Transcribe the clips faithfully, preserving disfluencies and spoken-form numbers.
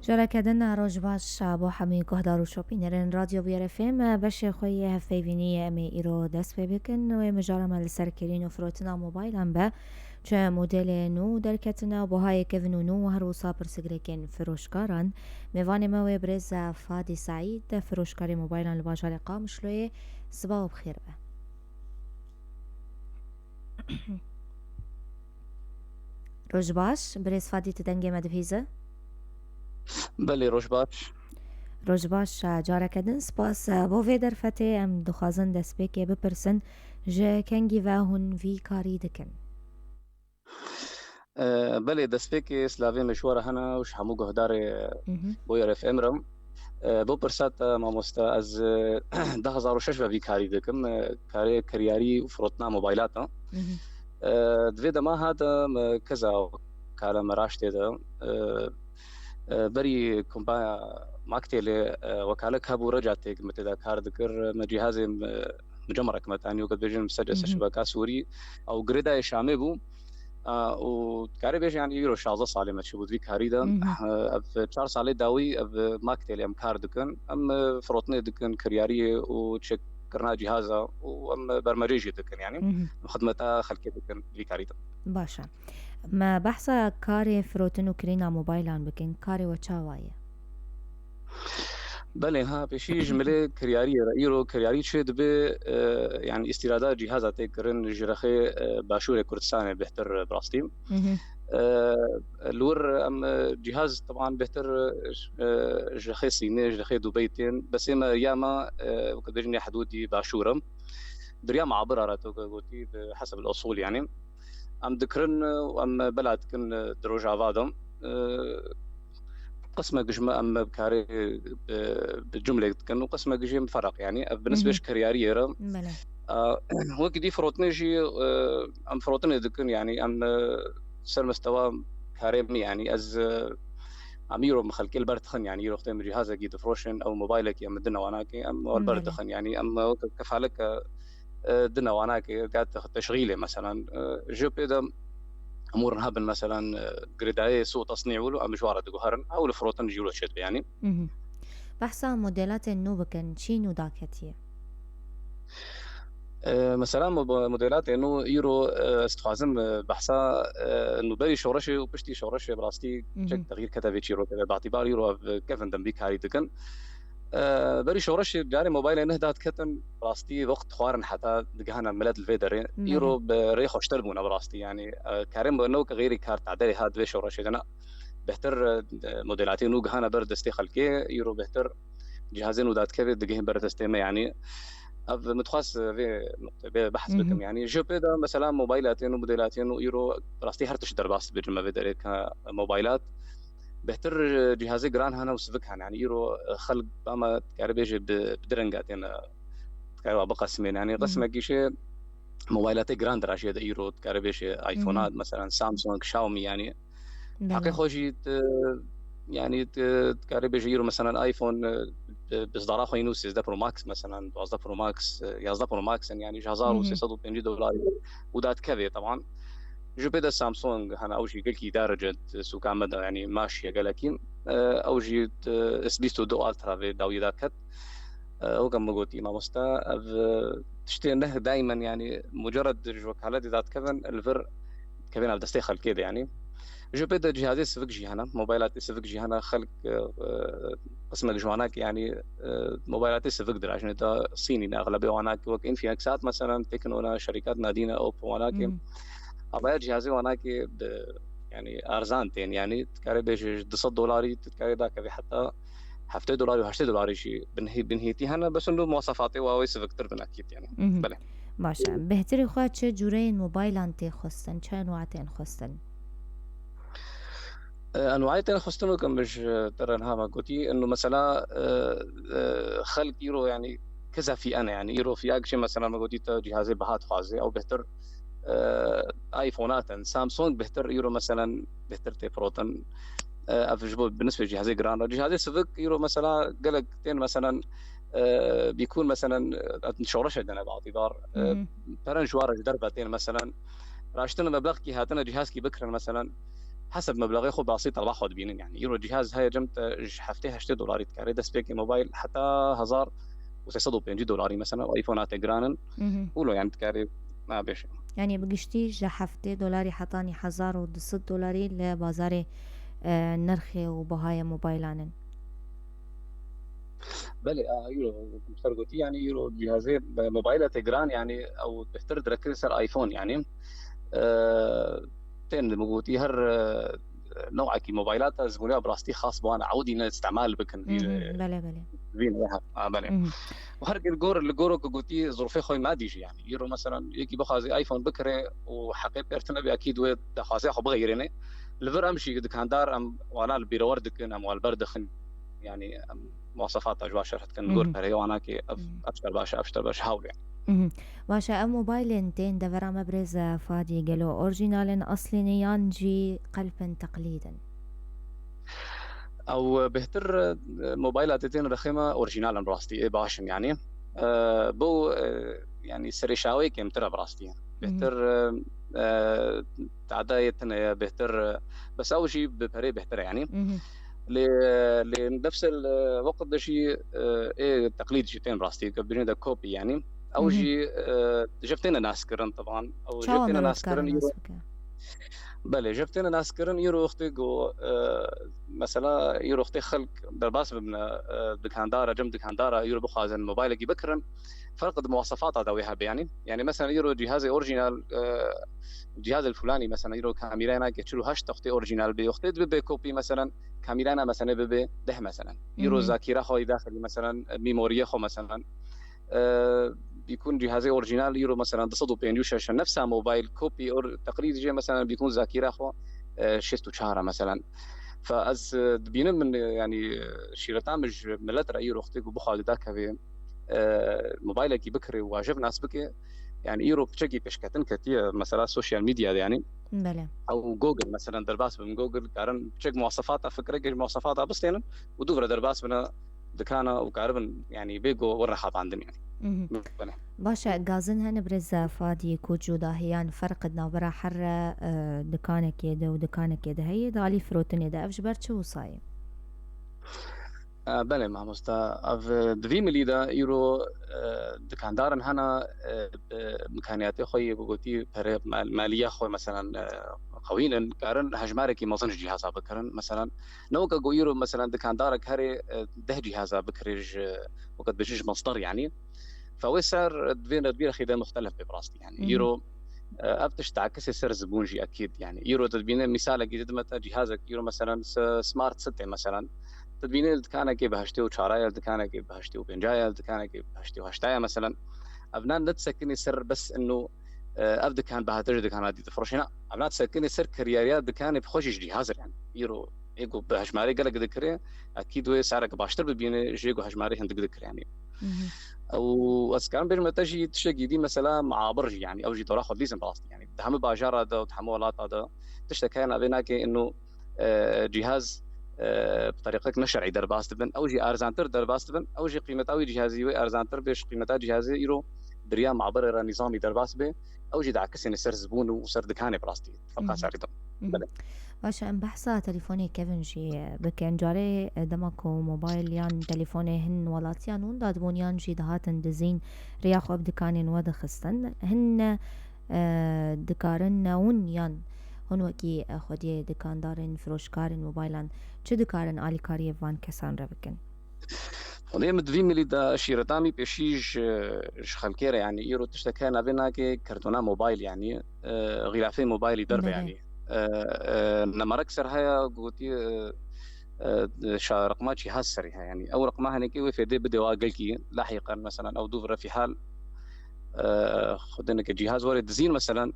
Careke din roj baş bo hemî guhdar û şopînerên Radyo Bûyer F M. Beşê xwe yê hevpeyvîniyê em ê îro dest pê bikin. Wê mijara me li ser kirîn û firotina mobaylan be. Çi modelê nû derketine û buhayê kevin û nû û her wisa pirsigirêkên firoşkaran. Mêvanê me wê birêz Fadî Seîd, firoşkarê mobaylan li bajarê Qamişloyê. Siba we bi xêr be. Roj baş, birêz Fadî, tu dengê me dibihîze? Belê, roj baş. Roj baş, careke din spas bo vê derfetê. Em dixwazin destpêkê bipirsin, ji kengî ve hûn vî karî dikin? E, belê, destpêkê silavê me ji we re hene û ji hemû guhdarê Mhm. Bûyer F M re. E, bo pirsa te, mamoste, ez, e, du hezar û şeş ve vî karî dikim. E, karê kiryarî û firotina mobaylata. Mhm. E, di vê dema hate me keza wekala me raştê de. E, e, berî kompanya Maktelê, e, wekalek hebû, Recatêk me tê de kar dikir. Me cîhazê, e, mucemrek me tanî, weke dibêjin, seca Mhm. şebeka Sûrî. Ew girêdayê Şamê bû. A, û dikarê bêje, yani, îro şazdeh salê me çêbû di vî karî de. Mhm. Ev çar salê dawî ev Maktelê em kar dikin. Em, e, firotinê dikin, kiryariyê û çêkirina cîhaza û em bermecê jî dikin, yani. Mhm. Em xidmeta xelkê dikin di vî karî de. Baş e. Me behsa karê firotin û kirîna mobaylan bikin. Karê we çawa ye? Belê, ha, pêşî ji milê kiryariyê re. Îro kiryarî çê dibe, e, yani îstîrada cîhaza tê kirin ji rexê, e, Başûrê Kurdistanê bêhtir, e, bi rastî. Mhm. E, li wir em, e, cîhaz, teban, bêhtir, e, ji rexê Sînê, ji rexê Dubey tên. Besê me ya me, e, weke dibêjin, ya hidûdî Başûr e. Bi riya muabira re, to gotî, bi heseb el-usûl, yani. Em dikirin, e, û em bela dikin, e, di Rojava de. E, Qismek ji me em bi karê, bi, bi cumlek dikin û qismek jî mifereq, yani ev bi nisbê Mhm. ji kiryariyê re. Belê. A, wekî dî firotinê jî, e, em firotinê dikin, yani em, e, ser mistewa karê min, yani ez, e, em îro min xelkê li ber dixin, yani îro xwedê min cîhazekî difiroşin, ew mobaylekî em dine wan nake, em wan li ber Belê. dixin, yani em weke kefaleke, e, dine wan nake, gat teşxîlê, meselan, e, ji pê de Em wir hebin, meselan, e, girêdayê sû tesnî û em ji wan re diguherin, ew li firotin jî wilo çêdibe, yanî. Mhm. Behsa modelatên nû bikin, çi nû daketiye? E, mesela mo-, modelatê nû îro, e, ez dixwazim, e, behsa, e, nû berî şoreşê û piştî şoreşê bi rastî Mhm. çek texyîr kete vê çîrokê de. Batîbar îro ev kevin dem vî karî dikin. E, berî şoreşê carê mobaylê neh dadiketin, bi rastî wext dixwarin heta digihana milet li vê derê. Belê. Îro bi rê xweştir bûne bi rastî. Yanî, e, karê me ne weke xeyrî kar tadelê hat di vê şoreşê de ne. Bêhtir, e, modelatê nû gihana ber destê xelkê, îro bêhtir cihazê nû dadikeve digihê ber destê me, yanî. Ev min dixwest vê nuqtê, vê behs Mhm. bikim, yanî. Ji pê de mesela mobaylatê nû, modelatê nû îro bi rastî her tişt derbas dibêjin me vê derê ke mobaylat. Bêhtir, e, cihazê giran hene û sivik hene. Yanî îro, e, xelk ba me dikare bêje bi, bi du renga têne, dikare wa biqesimên. Yanî Mhm. qismekî jê mobaylatê giran dirajê de îro dikare bêje iPhone-a, Mhm. meselan Samsung, Xiaomi, yanî. Belê. Heqê xwe jî tu, yanî tu dikare bêje îro meselan iPhone, e, bi, bi zdara xwe yî nû sêzdeh Pro Max, meselan duwazdeh Pro Max, e, yazdeh Pro Max in, yanî ji hezar û sê sed û pêncî dolarî û dadikeve, teban. Ji pê de Samsung hene, ew jî gelkî derece di sûka me de, yanî maşiye gelekî. E, ew jî di S bîst û du Ultra vê dawiyê de ket. E, weke min gotî mamoste, ev, e, tiştê neh daimen, yanî mucerred ji wekaletê dadikevin, li vir dikevin ev destê xelkê de, yanî. Ji pê de cihazê sivik jî hene, mobaylatê sivik jî hene, xelk, e, e, qismek ji wanakê, yanî, e, mobaylatê sivik dirajine de Sînî ne, exlebê wanakê wek Infinix hat, meselan, Tecno ne, şerîkat nadî ne, Oppo wanakê. Hmm. Avaya cihazê wanakê bi, yanî, erzan tên, yanî, dikare bêje ji du sed dolarî, tu dikare dakeve heta heftê dolarî û heştê dolarî jî binhê-, binhêtî hene, bes hindû muwasefatê wa wê siviktir bin ekîd, yanî. Mhm. Belê. Baş e. Bêhtirî xwe çi cûreyên mobaylan tê xwestin, çi enwa tên xwestin? E, enwayê tên xwestin weke min ji te re niha me gotî, inu mesela, e, e, xelk îro, yanî, keza fîye ne, yanî îro fîya kişê mesela me gotî te cihazê biha dixwazê, ew bêhtir, e, iPhone-a ten. Samsung bêhtir îro, meselan, bêhtir tê firotin. E, ev ji bo bi nisbê cihazê giran re. Cihazê sivik îro mesela gelek tên, meselan, e, bîkûn, meselan, e, şoreşê dene batîbar. E, Mhm. peren ji wan re ji derve tên, meselan, raştine meblexkî hatine cihazkî bikirin, meselan, heseb meblexê xwe bi rastî teleba xwe dibînin. Yani îro cîhaz heye cem te ji heftê heştê dolarî dikare dest pê ke mobayl heta hezar û sê sed û pêncî dolarî mesela, û iPhone-a tê giran in. Wilo yani dikare, ha, bêje. Yani bi giştî ji heftê dolarî hetanî hezar û du sed dolarî li bazarê, e, nirxê û bihayê mobaylan in. Belê, a, îro, ser gotî, yani îro cîhazê, e, mobayla tê giran, yani ew bêhtir direkir ser iPhone, yani. E, tên min gotî her, e, newekî mobayla te zimûriya bi rastî xas bi wan ew dîne îstemal bikin. Vî, Mhm, belê, belê. Vî ne, ha, belê. Mhm. Û her li gor, li goro ku gotî zirûfê xwe madî jî, yani. Îro mesela yekî bixwaze iPhone bikire û heqê pêr tune be, ekîd wê daxwaziya xwe bixeyirêne. Li vir em jî dikandar em wana li bîrewer dikin, em wan li ber dixin. Yani em muwasefata ji wan şerh dikin, li gor Mhm. pereyê wana ki ev, Mhm. ev şer baş e, ev şer baş e, hewle. Mhm. Baş e, ev mobaylên tên devera me birêz Fadî gelo orjînal in, eslî ne yan jî qelp in, teqlîd in? Ew bêhtir, e, mobayla tê tên rexê me orjînal in rastî, ê baş in yani. E, bo, e, yani serê şawê kêmtir e bi rastî. Bêhtir, e, e, tadayê tune ye, bêhtir, e, bes ew jî bi perê bêhtir e yani. Mhm. Lê, lê nefsel, e, weqt de jî, e, ê teqlîd jî tên rastî, ke bêjin de kopî yani. Ew Mhm. jî, e, jev têne naskirin, teban. Ew jev Çawa têne mirov naskirin, dikare îro nas bike? Belê, jev têne naskirin, îro wextê ku, e, mesela, îro wextê xelk derbas bibine, e, dikandara, cem dikandara, îro bixwazin mobaylekî bikirin, ferq di muwasefata de wê hebe, yani. Yani, mesela, îro cihazê orjînal, e, cihazê fulanî, mesela, îro kamîraya nake çil û heşt wextê orjînal bê, wextê dibe bê kopî, mesela, kamîraya na, mesela, bibe deh, mesela. Îro Mhm. zakîra xwe yê daxilî, mesela, mîmoriyê xwe, mesela, e, bîkûn cihazê orjînal îro, mesela, du sed û pêncî û şeş, nefsa mobayl, kopî or-, teqlîd jê, mesela, bîkûn zakîra xwe, e, şêst û çar e, mesela. Fe ez, e, dibînim min, e, yani, e, şîreta min ji milet re îro wextê ku bixwaze dakeve, e, mobaylekî bikire û wajib nas bike, yani, îro piçekî pêşketin ketiye, mesela, sosyal medya de, yani. Belê. Ew Google, mesela, derbas bibin, Google, karin piçek muwasefata, fikrekê ji muwasefata bistênin û dûvre derbas bine dikana û karibin, yani, bê ku werin xapandin, yani. Mhm. Belê. Baş e, gazin hene birêz Fadî ku cudahiyan, ferq di navbera her, e, dikanekê de û dikanekê de heye, di alî firotinê de. Ev ji ber çi wisa ye? E, belê mamosta, ev, e, di vî milî de îro, e, dikandarin hene, e, bi mîkaniyatê xwe yê ku gotî pere mal-, maliya xwe, mesela, e, qewîn in, karin hejmarekî mezin ji cîhaza bikirin. Mesela, ne weke ku îro, mesela, dikandarek herê, e, deh cîhaza bikirê ji, weke dibêjin ji mesder, yani. Fe wê ser, e, divê re, divê re xîde muxtelef bê bi rastî, yani. Mhm. Îro, e, ev tişt takisê ser zibûn jî ekîd, yani. Îro tu dibîne mîsalekî didime te, cîhazek îro, mesela, s-, smart sitê, mesela. Tu dibîne li dikanekê bi heştê û çar ye, li dikanekê bi heştê û pênc ye, li dikanekê bi heştê û heşt ye, mesela. Ev nan nedisekinê ser bes ino, e, ev dikan bahatir ji dikana dî difroşîne. Ev nan disekinê ser kiryariya dikanê bi xwe jî ji cîhazir, yani. Îro ê ku bi hejmarê gelek dikirê, ekîd wê serek baştir bibîne jê ku hejmarê hindik dikir, yani. Mhm. Û ez karim bêjim te jî tiştekî dî, mesela, muabir jî, yani, ew jî dora xwe dîzin rast, yani. Di hemû bajara de û di hemû welata de tiştek heye navê nake ino, e, cîhaz, e, bi terîqek ne şer'î derbas dibin, ew jî erzantir derbas dibin, ew jî qîmeta wî cîhazî wê erzantir bê ji qîmeta cîhazê îro di riya muabirê re nîzamî derbas bê, ew jî diakisêne ser zibûn û ser dikanê bi rastî. Ferqa Mhm. serî de. Mhm. Belê. Baş e, em behsa telefonê kevin jî bikin. Carê, e, dema ku mobayl yan telefonê hin welatiyan hûn dadibûn yan jî dihatin dizîn, riya xwe bi dikanên we dixistin. Hin, e, dikarin ne hûn yan hûn wekî, e, xwediyê dikandarên, firoşkarên mobaylan çi dikarin alîkariyê van kesan re bikin? Xwedê min di vî milî de şîreta min pêşî ji, ji xelkê re, yani, îro tiştek heye navê nake kartona mobayl, yani, e, xîlafê mobaylî derve, Belê. yani. E, e, nemerek ser heye, gotî, e, e, şa-, reqma cîhaz serî heye, yani. Ew reqma henekê wê fêdê bidê wa gelkî, lahîqen, mesela, ew dûv refî hal, e, xwedê neke cîhaz were dizîn, mesela,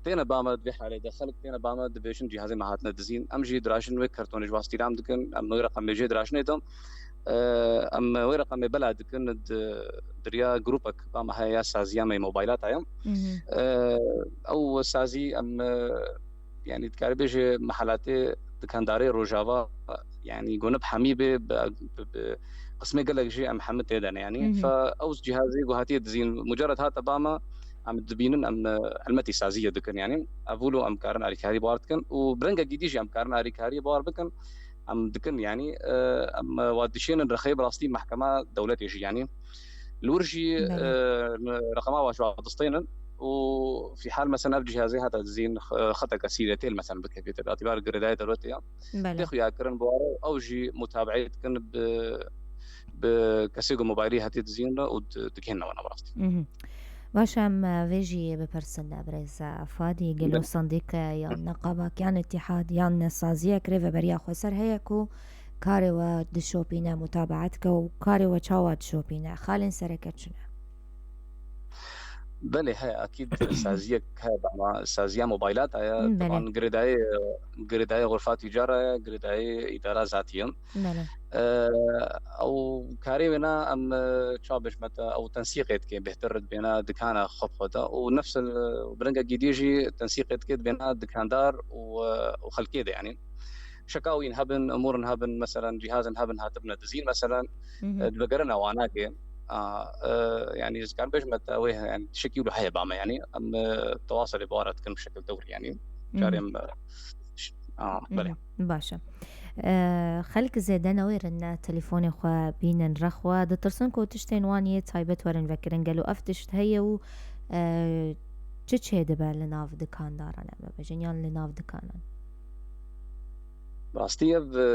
têne ba me di vê halê de, xelk têne ba me dibêjin cîhazê me hatine dizîn. Em jî dirajin wê kartonê ji wastîram dikin, em wê reqemê jê dirajinê de. E, em wê reqemê bela dikin di, di riya grûpek ba me heye ya saziya me mobaylata ye. Mhm. E, ew sazî em, e, yani dikare bêje mehelatê dikandarê Rojava, yani gone bi hemî bê, bi, bi, bi qismê gelek jî em hemî tê de ne, yani. Mhm. Fe ew cîhazê ku hatiye dizîn, mucerred hate ba me, em dibînin, em, e, helmetî saziyê dikin, yanî evûlo em karin alîkarî bar dikin û bi rengekî dî jî em karin alîkarî bar bikin, em dikin, yanî, e, em, e, wa dişênin rexê bi rastî mehkema dewletê jî, yanî li wir jî, Belê. e, reqema wa ji wa distênin û fî hal, mesela, ev cihazê heta dizîn, e, xeteke sîretêl, mesela, bikevîte, bi itibar girêdayê dewletê ya. Belê. Tê xuya kirin bi ware û ew jî mutabeeyê dikin bi, bi kesê ku mobaylî hetê dizîn re û di-, digihîne wana bi rastî. Mhm. Baş e, em, e, vê jî bipirsin, e, birêz, e, Fadî, gelo Belê. sendîke yan neqabak yan îtîhad yan saziyek rêveberiya xweser heye ku karê we dişopîne, mutabeet dike û karê we çawa dişopîne? Xalên sereke çi ne? Belê, heye, akîd saziyek heye, ama saziya mobaylata ye. Hmm, belê. Teban girêdayê, girêdayê xurfa tîcara ye, girêdayê îdara zatî ye. Belê. E, ew karê wêna em, e, ça bêjme te, ew tensîqê dike, bêhtir dibêne dikana xwe bi xwe de. Û nefs, e, bi rengekî dî jî tensîqê dike dibêne dikandar û, e, û xelkê de, yanî. Şekawîn hebin, emûrin hebin, meselen, cîhazin hebin, hatibine dizîn, meselen, Mhm. e, divegerine wanakê. A, e, yanî, ez karim bêjme te, wê, yanî, tiştekî wilo heye ba me, yanî, em, e, tewaselê bi wan re dikin bi şekil dewrî, yanî. Mhm. Carê em, e, ş-, a, belê. Mhm. Baş e. E, xelk zêde newêrin, e, telefonê xwe bînin rexwe, ditirsin ku tiştên wan yê taybet werin vekirin. Gelo ev tişt heye û, e, çi çêdibe li nav dikandaran, em bibêjin, yan li nav dikanan? Rastî ev, e,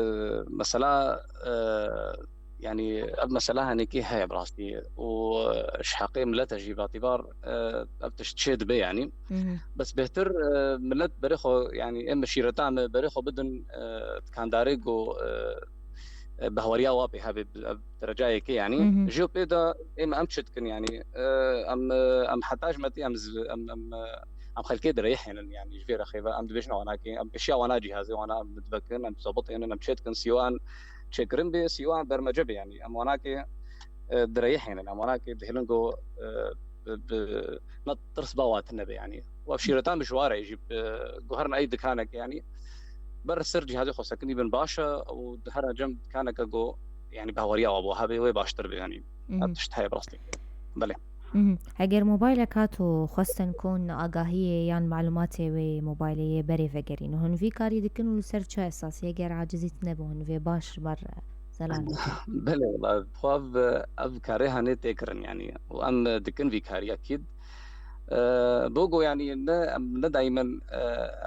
mesela, e, yanî ev mesela henekî heye bi rastî û, e, ji heqê milete jî batîbar, e, ev tişt çê dibe yanî. Mhm. Bes bêhtir, e, milet berê xwe, yanî em şîreta me berê xwe bidin, e, dikandarê ku, e, e, behweriya wa pê hebe bi, bi derecayekê yanî. Mhm. Ji pê de êm em çi dikin yanî, e, em, e, em heta ji me tê em z-, em, em, e, em xelkê direyhênin, yanî ji vê rexê ve em dibêjin wanakê, em pêşiya wana cîhazê wana em divekin, em zobitênin, em çê dikin, sîyoan çêkirin bê, sîyoan bermece bê, yanî em wanakê, e, direyhênin, em wanakê dihêlin ku, e, bi, bi, ne tirs ba wa tune be, yanî. Û ev şîretan bi ji wa re jî, bi guherin ey dikanek, yanî ber ser cîhazê xwe sekinî bin baş e û di her cem dikaneke ku, yanî, behweriya wa bo hebe wê baştir be, yanî. Mhm. Ev tişt heye bi rastî. Belê. Mhm. Eger mobaylek hat û xwestin ku hûn agahiyê yan malûmatê wê mobaylê yê berê vegerîn, hûn vî karî dikin û li ser çi esasî? Eger acizî tune bi hûn vê baş ber zelal bikin? Belê, wela, xwe ev, ev karê hanê tê kirin, yanî. Û em dikin vî karî, ekîd. E, bo ku, yanî, ne, em ne daimen, e,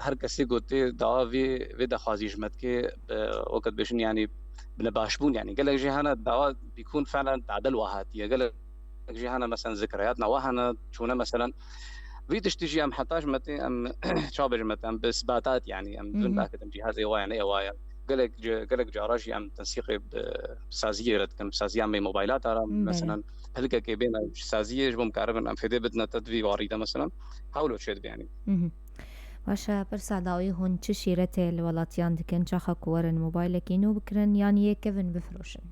her kesê ku tê dawa vê, vê daxwazî ji me dike, e, weke dibêjin, yanî, bi nebaşbûn, yanî. Gelek jî hene dawa bîkûn felen tadil wa hatiye. Gelek jî hene, meselen, zikriyatna wa hene, çûne, meselen. Vî tiştî jî em heta ji me tê, em, ça bêjim me tê, em bi isbatat, yanî, em dibin Mhm. bakidin cîhazê wa ye, ne ye wa ye. Gelek ce-, gelek cara jî em tensîqê bi saziyê re dikin, bi saziya me mobaylata re, Belê. meselen, helikekê bêne ji saziyê ji bo em karibin, em fêdê bidine te di vî warî de, meselen, hewlo çê dibe, yanî. Mhm. Baş e, pirsa dawî, hûn çi şîretê li welatiyan dikin, çaxa ku werin mobaylekî nû bikirin, yan yê kevin bifiroşin?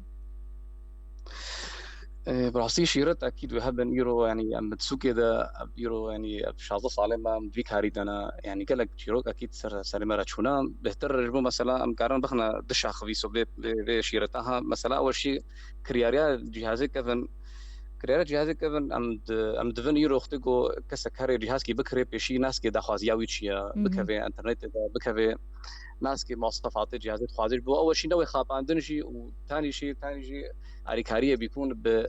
E, bi rastî şîret ekîd wê hebin îro, yanî em di sûkê de, ev îro, yanî ev şazdeh salê me em di vî karî de ne, yanî gelek çîrok ekîd ser, serê me re çûne. Bêhtir ji bo mesela em karin bixine du şax vî so vê, vê, vê şîreta ha. Mesela ew jî kiryariya cîhazê kevin, kiryariya cîhazê kevin em di, em divin îro wextê ku kesek here cîhazkî bikirê pêşî naskê daxwaziya wî çi ye, Mhm. bikeve internetê de, bikeve naskê mwasefatê cîhazê dixwaze ji bo ew jî newê xapandin jî û tanî jî, tanî jî alîkariyê bîkûn bi,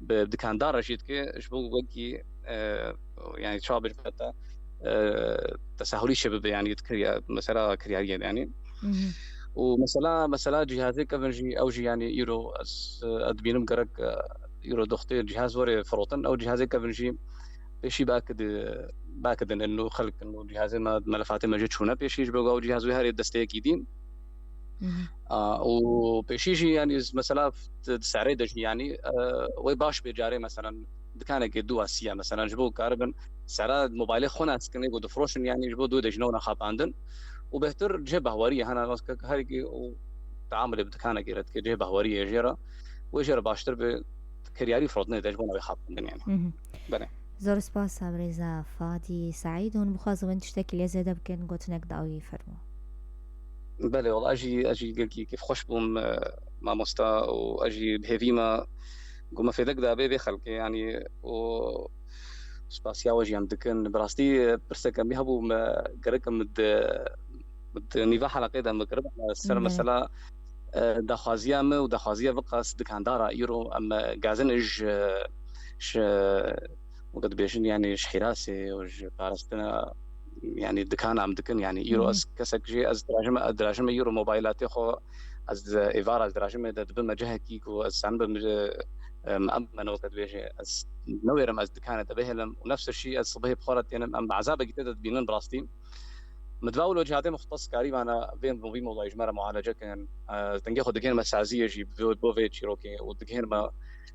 bi dikandar re jî dike, ji bo wekî, e, yanî çawa bêjim te, e, tesahulî çê bibe, yanî dikiriye, mesela kiryariyê de, yanî. Mhm. Û mesela, mesela cîhazê kevin jî, ew jî, yanî îro ez, e, ez dibînim gerek, e, îro doxtê cîhaz were firotin, ew cîhazê kevin jî pêşî bakidi-, bakidin û xelk û cîhazê me, melefatê me jî çûne pêşî, ji bo ew cîhaz wê herê desteyekî dî. Mhm. A, û pêşî jî, yanî, mesela, di, di serê de jî, yanî, e, wê baş bê carê, mesela, dikanekê du ya sî ye, mesela, ji bo karibin sera mobaylê xwe nas dikin, ê ku difiroşin, yanî, ji bo dû de jî newna xapandin. Û bêhtir cihê behweriyê hene, herikî û teamulê bi dikanekê re dike, cihê behweriyê jê re, wê jê re baştir bi kiryarî firotinê de ji bo newê xapandin, yanî. Mhm. Belê. Zor spas, birêza Fadî Seîd. Hûn bixwazin win tiştekî lê zêde bikin, gotinek dawî fermo. Belê, wela ez jî, ez jî gelkî kêfxweş bûm, e, mamosta, û ez jî bi hêvî me ku me fêdek dabe vê xelkê, yanî, û spasiya we jî em dikin. Bi rastî, e, pirseke min hebû, me gerek min di, min di nîva heleqê de min kiribû, e, ser Belê. mesela, e, daxwaziya min û daxwaziya vê qas dikandara îro em, e, gazin ji, ji, weke dibêjin, yanî ji hîrasê û ji parastina, yanî dikana em dikin. Yanî îro Hı hı. ez kesek jî ez dirajime, ez dirajime îro mobaylatê xwe, ez êvara ez dirajime de dibime cihekî ku ez sen bim, e, em, em, weke dibêje, ez newêrim ez dikanê te bihêlim û nefs şî ez sibehê bi xwe re tênim, em bi ezabekî tê de dibînin bi rastî. Min diva wilo cihatê muxtes karî vana vê, vî mewlayî ji me re mualece kirin. Ez dengê xwe digihênime saziyê jî bo, bo vê çîrokê û digihênime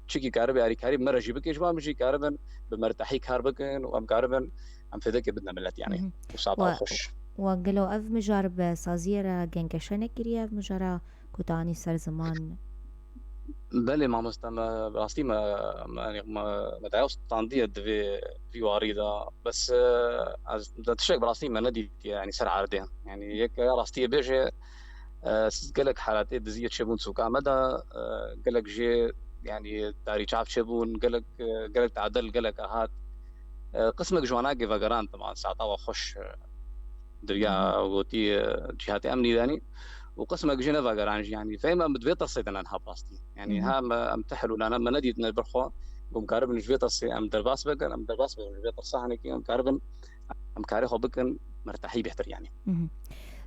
çikî karibe alîkarî bi me re jî bike, ji wan min jî karibin bi mertehî kar bikin û em karibin em fêdekê bidine milet, yanî. Mhm. Û sata Wa-, xweş. Wa gelo ev mijar bi saziyê re gengeşe nekiriye, ev mijara ku te anî ser ziman? Belê mamoste, me bi rastî me, me, me, me daye û standiye di vê, vî warî de. Bes, e, ez de tiştek bi rastî me nedîtiye, yanî ser erdê. Yanî yek ya rastiyê bêje, e, gelek halatê diziyê çêbûn sûka me de, e, gelek jê, yanî darî çav çêbûn, gelek, e, gelek tadil, gelek hat. E, qismek ji wana ge vegeran, teman, sata we xweş, e, diriya Hı hı. gotî, e, cihatê emnî danî û qismek jê nevegeran jî, yanî fehme em bi vê tirsê de ne niha bi rastî. Yanî Hı hı. ha me, em ti helûlane me nedîtine bir xwe, ku em karibin ji vê tirsê em derbas bikin, em derbas bikin ji vê tirsa hinekî, em karibin em karê xwe bikin mertehî bêhtir, yanî. Mhm.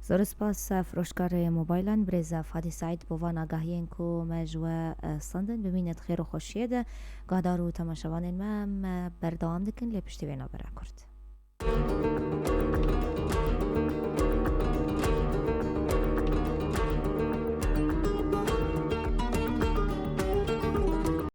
Zor spas, e, firoşkarê mobaylan, birêz Fadî Seîd, bo van agahiyên ku me ji we, e, standin. Bimîne di xêr û xweşiyê de. Guhdar û temaşevanên me, em, e, berdewam dikin, lê piştî vê navbera kurt.